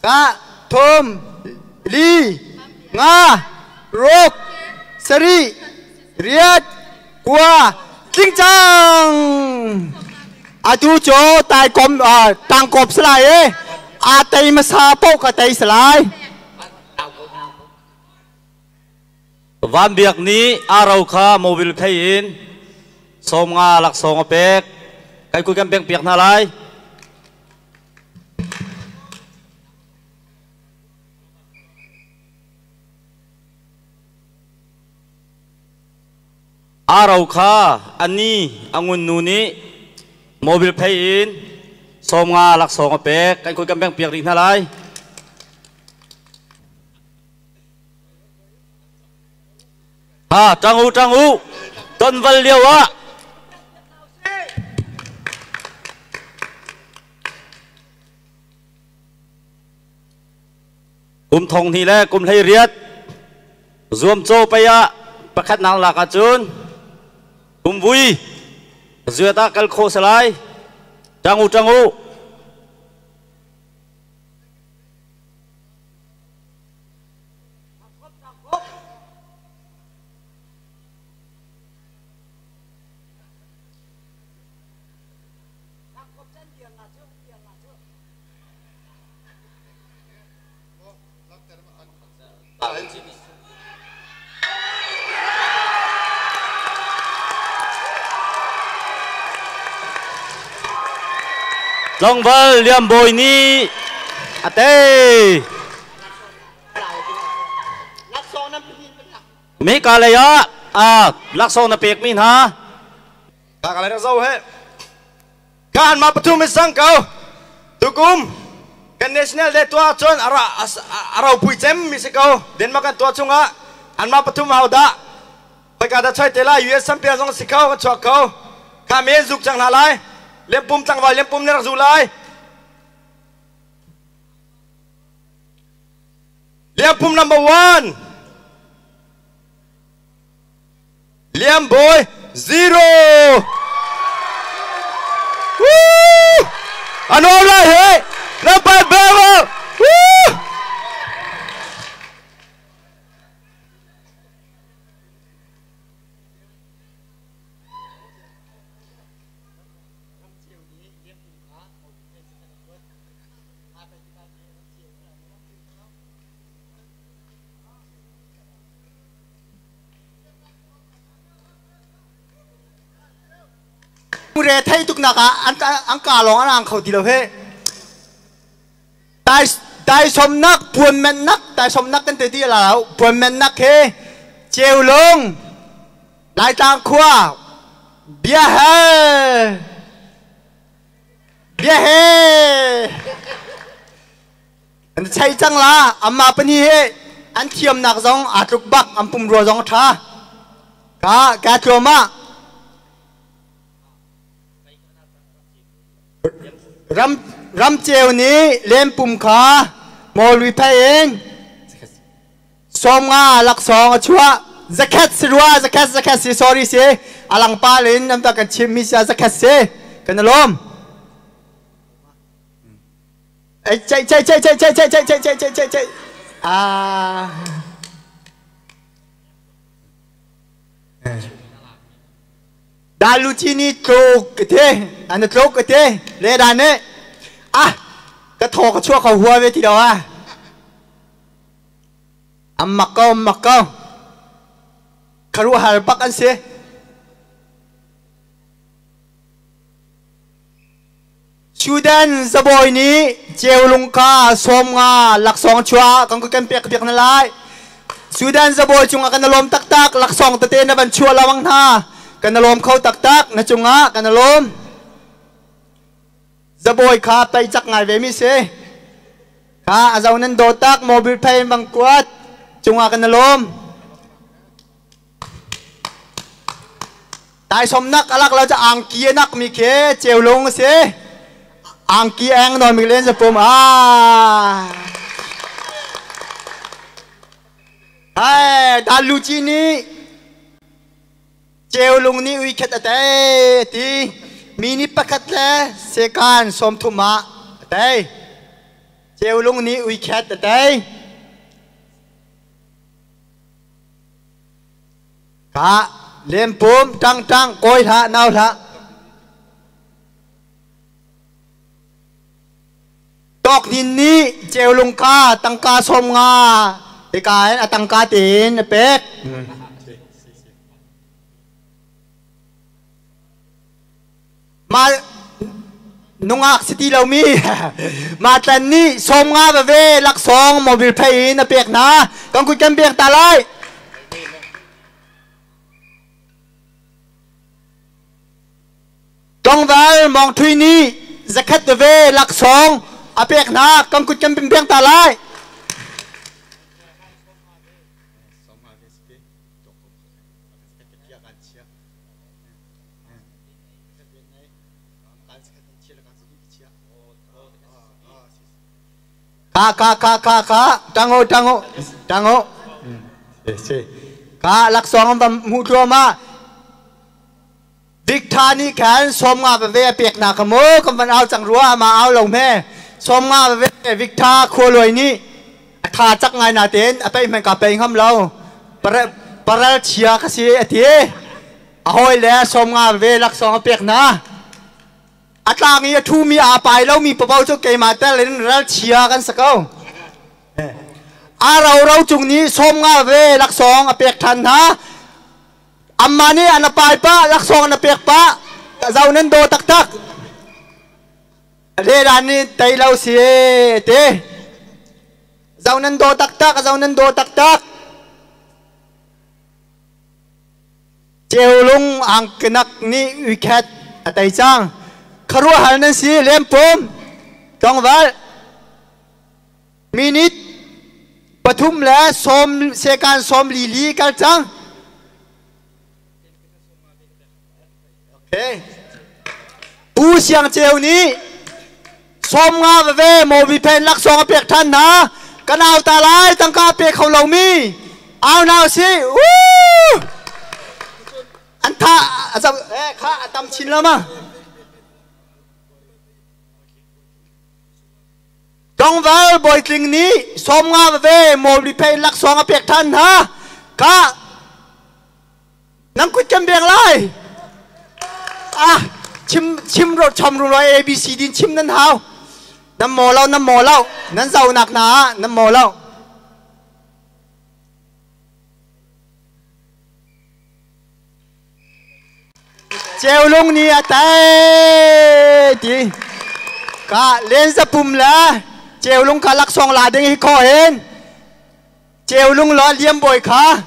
[SPEAKER 2] Ka thum. Li, nga, ruk, sarih, riat, kua, tling cang. Atu cu taikom tangkop salai e. A tei hmasa paoh ka tei salai.
[SPEAKER 5] Van Biak nih aro kha mobile phei in 50 laksawng a pek. Kai kui kan pek piak hna lai. Aro kha ani angun nu nih mobile phei in 50 laksawng a pek. Kan kui kan pek piak rih hna lai. Ha, ṭang u, ṭang u. Tonval lio ah kum 2000 le kum 18 zuamcaw pei ah pakhatnak lak ahcun kum vui zuat ah kal khawh si lai. Ṭang u, ṭang u. Tlangval Liam Bawi nih a tei. Mika lei ah laksawng na pekmi hna.
[SPEAKER 1] Ka lei rak zo he. Ka an ma pathum sang ko. Tukum kan national day tua cun ara arau pui cem mi si ko. Denmark kan tua chungah an ma pathum hau dah. Khoika dah choi te lai US champion zong si ko kan chuak ko. Kha men zuk cang hna lai. Lempum tlangval lempum ne rak zu lai. Liampum number 1. Liam Boy 0. Woo! Ano lai he? Number bravo! Woo!
[SPEAKER 2] Re thei tuk nak ah an ka lawng an ang kho ti lo he. Tai tai som nak puan men nak tai som nak kan te ti la lo puan men nak he cheu lung Laitlang khua bia he bia he an chei cang la amma pani he an thiamnak zong aa tluk bak an pumrua zong a ṭha ka ka tlawm ah ram ramceu nih lempum kha mawlui phei in 50 laksawng a chuah zakhat si rua zakhat zakhat si sorry si alang pa in an kan chim mi sia zakhat si kan lawm chạy chạy chạy chạy chạy chạy chạy chạy chạy chạy chạy chạy à Daluchini tluk te an tluk te le dan ne ah ka tho ka chua ka hua ve ti do a Am mak ko, am mak ko. Kharuahhar bak an si. Sudan zabawi nih ceulung kha 50 laksawng chuah kan kan pek piak na lai. Sudan zabawi cungah kan lawm taktak laksawng tete na van chuah lawang hna. Kan lawm kho taktak na cungah kan lawm. Zabawi kha pei cak ngai ve mi si. Kha a zo nan daw tak mobile phone bang kuat cungah kan lawm. Taisawmnak alak lo ca angki anak mi khi ceulung a si. Angki eng nawn mi len zapum ah. Hai, dan luci nih ceulung nih ui khat ate ti mi ni pakhat le sekan 30 ah ate. Ceulung nih ui khat ate. Ka lempum tang tang kawi hlah nau hlah. Tawk nin nih ceulung ka tangka som nga hika in a tangka tein a pek. Mah nungak si ti lomi mah tlan nih sawm nga veve laksawng mobil phei in a pek hna. Kan kut kan pek ta lai. Tlangval Mawng Thui nih zakhat veve laksawng a pek hna. Kan kut kan pek ta lai. Ka ka ka ka ka tango tango tango ka laksawng an hmuh thluahmah Big Tha nih khan sawm nga veve a pek na ka mu kan van au cang rua ama au lo hme sawm nga veve Big Tha khualuai nih a tha cak ngai na ten a pei hman ka pei ngam lo paral chia ka si a ti A hawile sawmnga ve laksawng a pek hna. A tlang i a ṭhumi aa pai lomi paoh cu keimah tel in ralchia kan si ko. A roro cung nih sawmnga ve laksawng a pek ṭhan hna. Amah nih an a pai pah, laksawng an a pek pah. Zo nan daw taktak. Lehlan nih tei lo si te. Zo nan daw taktak, zo nan daw taktak. Ceulung angkinak nih uikhet a tei cang. Khuaruahhar nan si lempum tlangval minute pathum le sawm sekan sawm li li kal cang. Okay. Pu Siang Ceu nih sawm nga veve mobi pen laksawng a pek ṭhan hna. Kan au ta lai tangka pe kho lomi au nau si. Woo! An tha eh kha a tam chin lo ma. Tlangval Bawitling nih sawm nga veve mobi pen laksawng a pek ṭhan hna. Ka Nang kut kan beng lai. Ah, chim chim ro chom ru roi A B C din chim nan hau. Nan mo lo nan mo lo nan zau nak na nan mo lo. Ceulung ni a tai ti ka len za pum la ceulung ka laksawng la ding hi kho hen Ceulung law liam bawi kha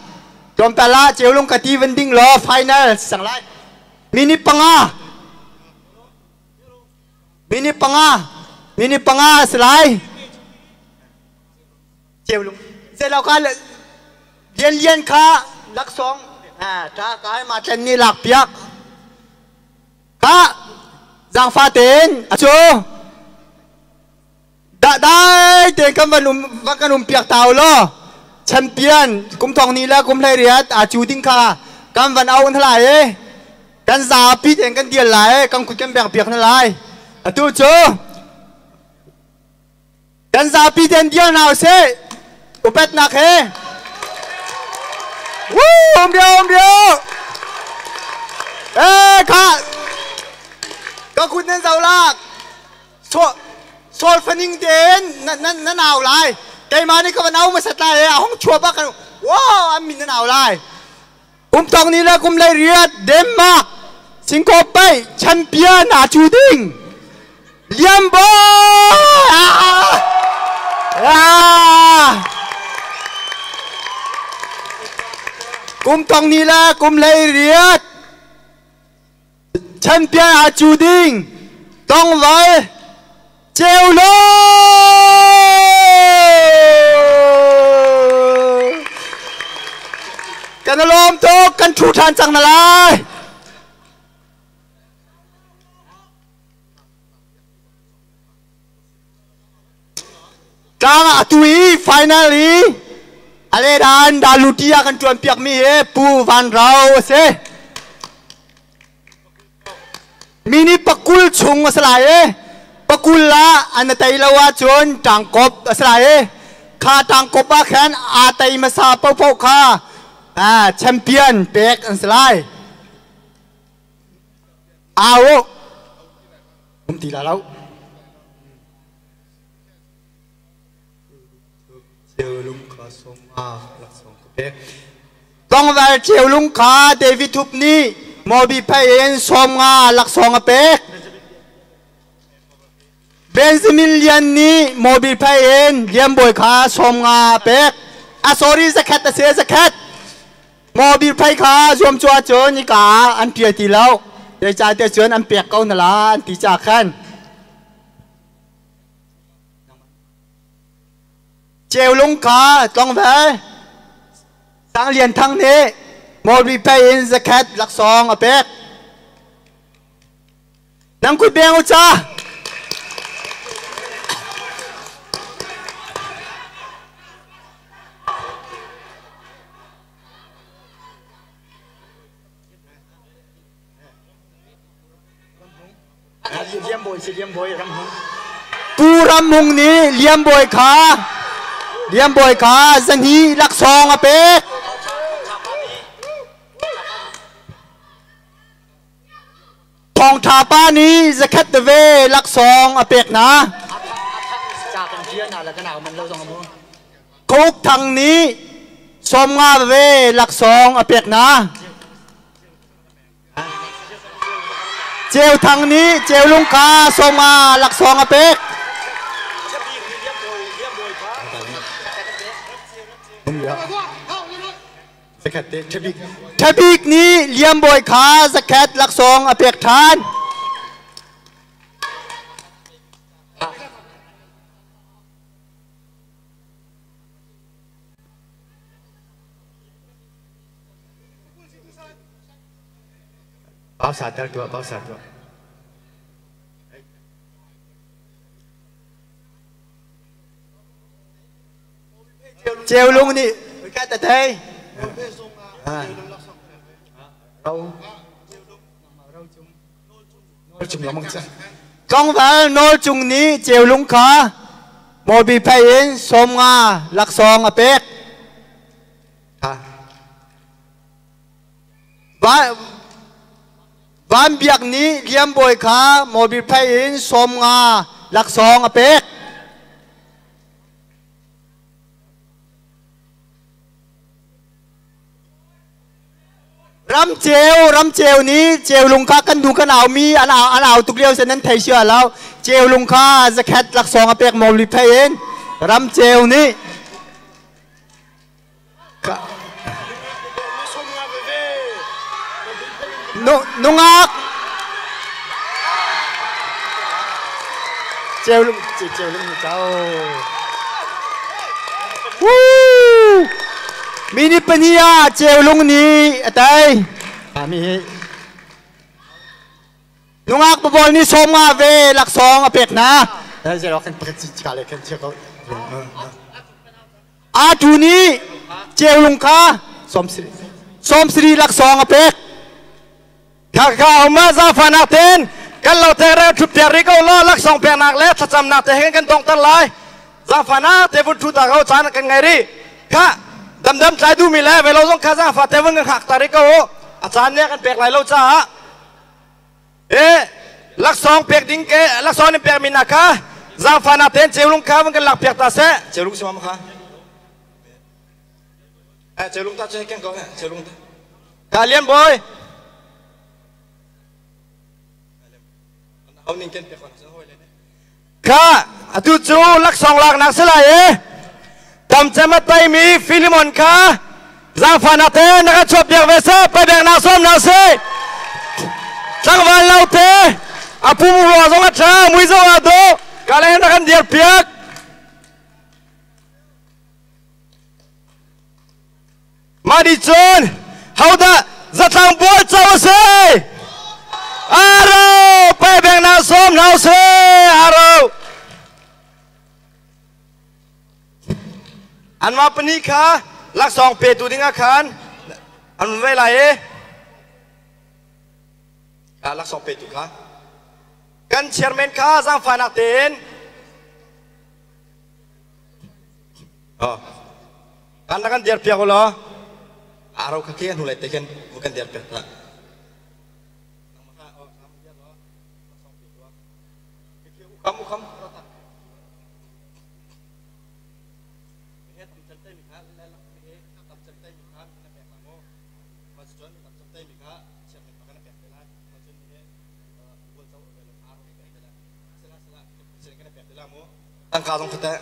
[SPEAKER 2] tlawmpal ah ceulung ka ti van ding law final sang lai. Minute panga. Minute panga. Minute panga si lai. Ceulung. Zeilo ka lian lian kha laksawng ha ta kai ma tlen ni lak piak. Ka zaangfa tein a cu Dai tein kan van um va kan um piak ta law champion kum thong ni le kum hlei riat a cu ding kha kan van au hna lai i kan zapi tein kan dial lai kan kut kan beng piak hna lai atu cu kan zapi tein dial hna usih upatnak he Woo, um dio um dio eh kha ka kut nan zau lak Solfaning tein nan au lai. Keimah nih ka van au hmasat lai i a hung chuah bak kan wow an min nan au lai. Kum tong ni le kum lei riat Denmark Singkawp paih champion aa cu ding. Liam Boy! Ah! Ah! Kum tong ni le kum lei riat Champion aa cu ding tongval ceu lo. Kan lawm tuk kan ṭhu ṭhan cang na lai. Tlang ah atu i final i a ledan daluti ah kan ṭuan piakmi hi Pu Van Rau a si. Mini pakul chung a si lai i pakul ah an tei lo ahcun ṭangkop a si lai i kha ṭangkop ah khan aa tei hmasa paohpaoh kha Champion pek an si lai. Au um ti la lo. Tlangval Ceulung kha David Thup nih Mobi phei in 50 laksawng a pek. Benjamin Lian nih Mobi phei in Lian Bawi kha 50 a pek. A sorry zakhat a si zakhat. Mobi phei kha zuam cu ahcun hika ah an ṭial ti lo. Zeicahtiah cun an pek ko na la an ti caah khan. Ceulung kha tlangval Sang Lian Thang nih Mawlbi pei in zakhat laksawng a pek. Nang kut beng u ca. Pu Ram Hung nih Liam Bawi kha Liam Bawi kha zahnih laksawng a pek. Thawngṭha pa nih zakhat ve laksawng a pek hna. Khuauk Thang nih 50 ve laksawng a pek hna. Ceu Thang nih Ceulung kha 50 laksawng a pek. Ṭhabik nih Liam Bawi kha zakhat laksawng a pek ṭhan.
[SPEAKER 3] Pausa tel tuah, pausa tuah.
[SPEAKER 2] Ceulung nih ka ta thei. Tlangval Nawl Cung nih Ceulung kha Mawbi phei in 50 laksawng a pek. Van Biak nih Liam Bawi kha Mawbi phei in 50 laksawng a pek. Ramceu ramceu nih ceulung kha kan nu kan au mi an au an au tuk lio se nan thei sia lo ceulung kha zakhat laksawng a pek mawli phei in ramceu nih nungak ceulung ceulung chau Woo! Minute pahnih ah ceulung nih a tei.
[SPEAKER 3] Mi hi
[SPEAKER 2] Nungak pabawl nih 50 ve laksawng a pek hna. Atu nih ceulung kha 70 laksawng a pek.
[SPEAKER 1] Khakha uma zaangfahnak tein kan lo te re ṭhut piak rih ko law laksawng peknak le thlacamnak te he kan donghter lai. Zaangfahnak te vun ṭhu ta ko caan kan ngei rih. Kha damdam tlai duhmi le velo zong kha zaangfah te vun kan hngak ta rih ko u. A caan nih a kan pek lai lo caah e laksawng pek ding ke laksawng in pekmi hna kha zaangfahnak tein ceulung kha vun kan lak piak ta seh. Ceulung si ma kha? Eh ceulung ta cu keng ko he ceulung ta. Ka Lian Bawi. Kha atu cu laksawng laknak si lai i tamcem a taimi Filimon kha zaangfahnak te na ka chuah piak ve seh paibeknak sawm na si tlangval lo te a pum rua zong a ṭha mui zong aa dawh ka le na kan dir piak Mah nih cun hodah zatlang bual co a si? Aro paibeng na sawm hna usih aro. Anmah pahnih kha laksawng petu dingah khan an vun vei lai i laksawng petu kha kan chairman kha zaangfahnak tein Kan rak kan dir piak u law. Aro kha ke hnu lai te khin kan der pek ta. Ukam ukam. Tangka zong kha teh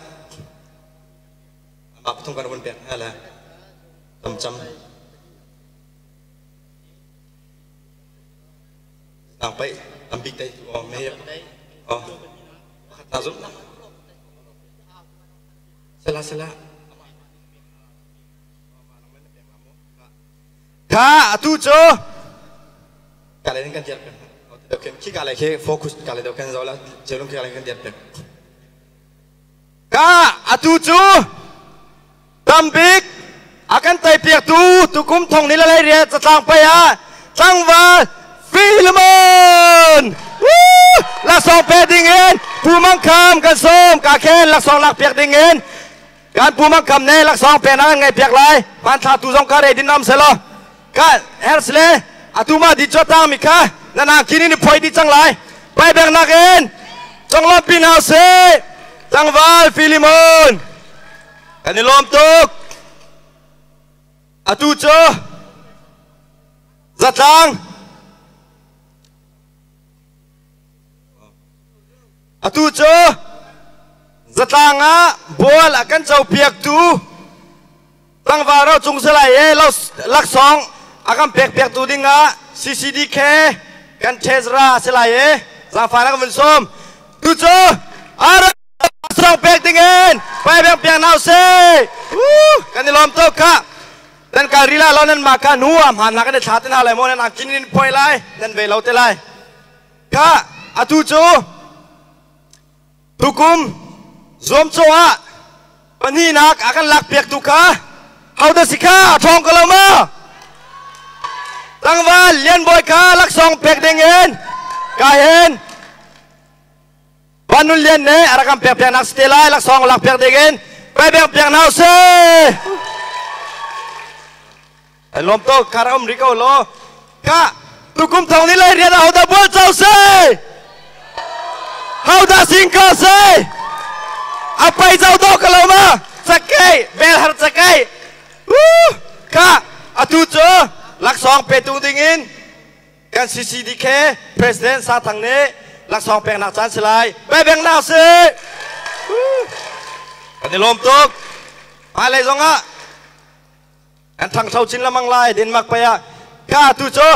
[SPEAKER 1] mah pathum kan vun pek hna le tam cam nang pai tam bik tai tu o me o pakhat na zum sala sala Kha atu cu ka le kan diar peng. Khi ka le khi focus ka le deuh kan zo la jelung khi ka le kan diar peng. Ka atu cu tambik a kan tai piak tu tukum thong ni la lai ria catlang pai ah tlangval Philemon laksawng pe ding in Pu Mang Kham kan sawm ka khen laksawng lak piak ding in Kan Pu Mang Kam ne laksawng pe na kan ngaih piak lai. Hmanthlak tu zong ka re din nam selaw. Ka hers le atu ma di cho tang mi kha na na kini ni phoi di cang lai. Pai beng nak in conglawm pin hau se. Tlangval Philemon. Kan i lawm tuk. Atu cu zatlang Atu cu zatlang ah bual a kan copiaktu tlangval ro cung salai e laksawng a kan pekpiaktu ding ah CCDK kan treasurer salai e zaangfah na kan vun sawm. Tu cu ara song pek ding in pai beng piang nau se. Kan i lawm tuk kha. Nan kal rila lo nan ma ka nu am han na kan i thla te hna lai mo nan ang kin in phoi lai nan ve lo te lai. Ka atu cu tukum zuamcawh ah pahnihnak a kan lakpiaktu kha hodah si kha a ṭhawng ko lo maw? Tlangval Lian Bawi kha laksawng pek ding in ka hin Van Nun Lian nih a rak kan pekpiaknak si te lai laksawng lakpiak ding in kai pekpiak hna usih. Ai lawm tuk kar um ri ko lo. Ka tukum thong ni lai rian hodah bual cho se? Hodah sing ko se? A pai zau do ka lo ma? Cakei bel har cakei. Ka atu cu laksawng pe tung ding in kan CCDK President Sa Thang nih laksawng peknak caan si lai. Pe beng na si. Kan i lawm tuk. Hmailei zong ah Kan ṭhangcho chin lengmang lai Denmark pei ah ka tu cu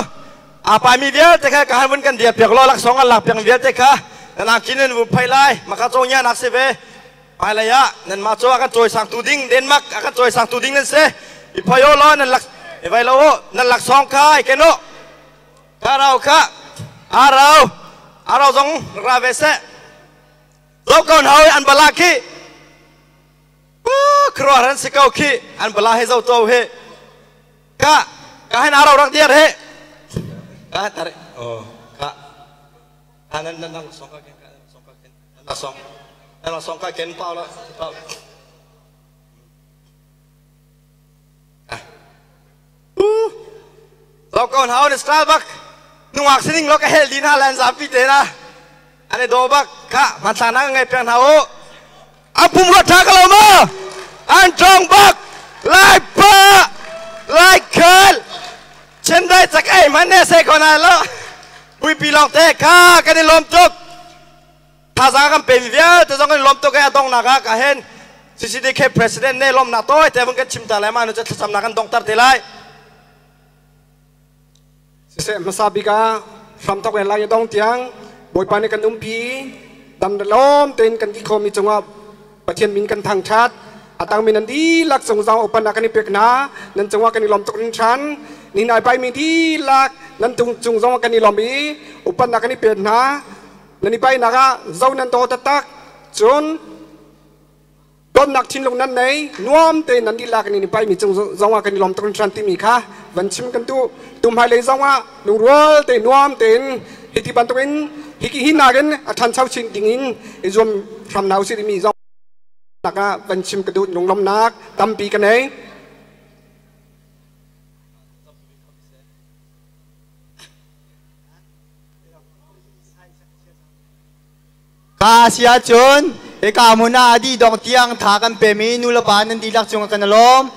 [SPEAKER 1] aa paimi vialte kha ka han vun kan dir piak law laksawng an lak piak vialte kha nan angkin in vun phei lai maka cawngya nak si ve hmailei ah nanmah cu a kan cawisang tu ding Denmark a kan cawisang tu ding nan si i phoi u law nan lak i vai lo u nan laksawng kha i ken u ka rau kha arau arau zong ra ve seh zo ko hna an bala khi Khuaruahhar an si ko khi an bala he zo to he ka ka hen aro rak diar he ka tare oh ka nan nan nan song ka ken ka song ka ken nan song nan song ka ken pau la pau Zo ko hau ni style bak nungak sining lo ka hel din ha lan zapi te na ane do bak kha hmanthla na ngai piang hna u an pum ruat tha ka lo ma an tong bak lai pa lai khal chendai chak ei man ne se ko na lo puipi long te kha kan i lom tuk thazaang kan pe mi vialte zong kan i lawm tuk i a donghnak ah ka hen CCDK president ne lawmnak tawi te vun kan chim ta lai ma nu cu thlacamnak kan dongter te lai.
[SPEAKER 6] Siseh hmasa bik ah hramthok in lai dong tiang Bawipa nih kan umpi dam lawm tein kan ti khomi cungah Pathian min kan thangthat atang min an dihlak cung zong open ah kan i pek hna nan cungah kan i lawm tuk hringhran ni nai pai mi dihlak nan tung cung zong kan i lawm i upan ah kan i pek hna Nan i paihnak ah zo nan daw taktak. Cun dawtnak thinlung nan nei, nuam tein nan dihlak in i paihmi cung zongah kan i lawm tuk hringhran timi kha van chim kan duh. Tu hmailei zongah lungrual tein nuam tein hiti bantukin hiki hi nakin a ṭhancho chin dingin i zuam hram hna usih timi zong ah van chim ka duh lunglawmhnak tampi ka nei.
[SPEAKER 2] Kha si ahcun hika hmun ah a dih dong tiang tha kan pemi nu le pa nan dihlak cungah kan i lawm.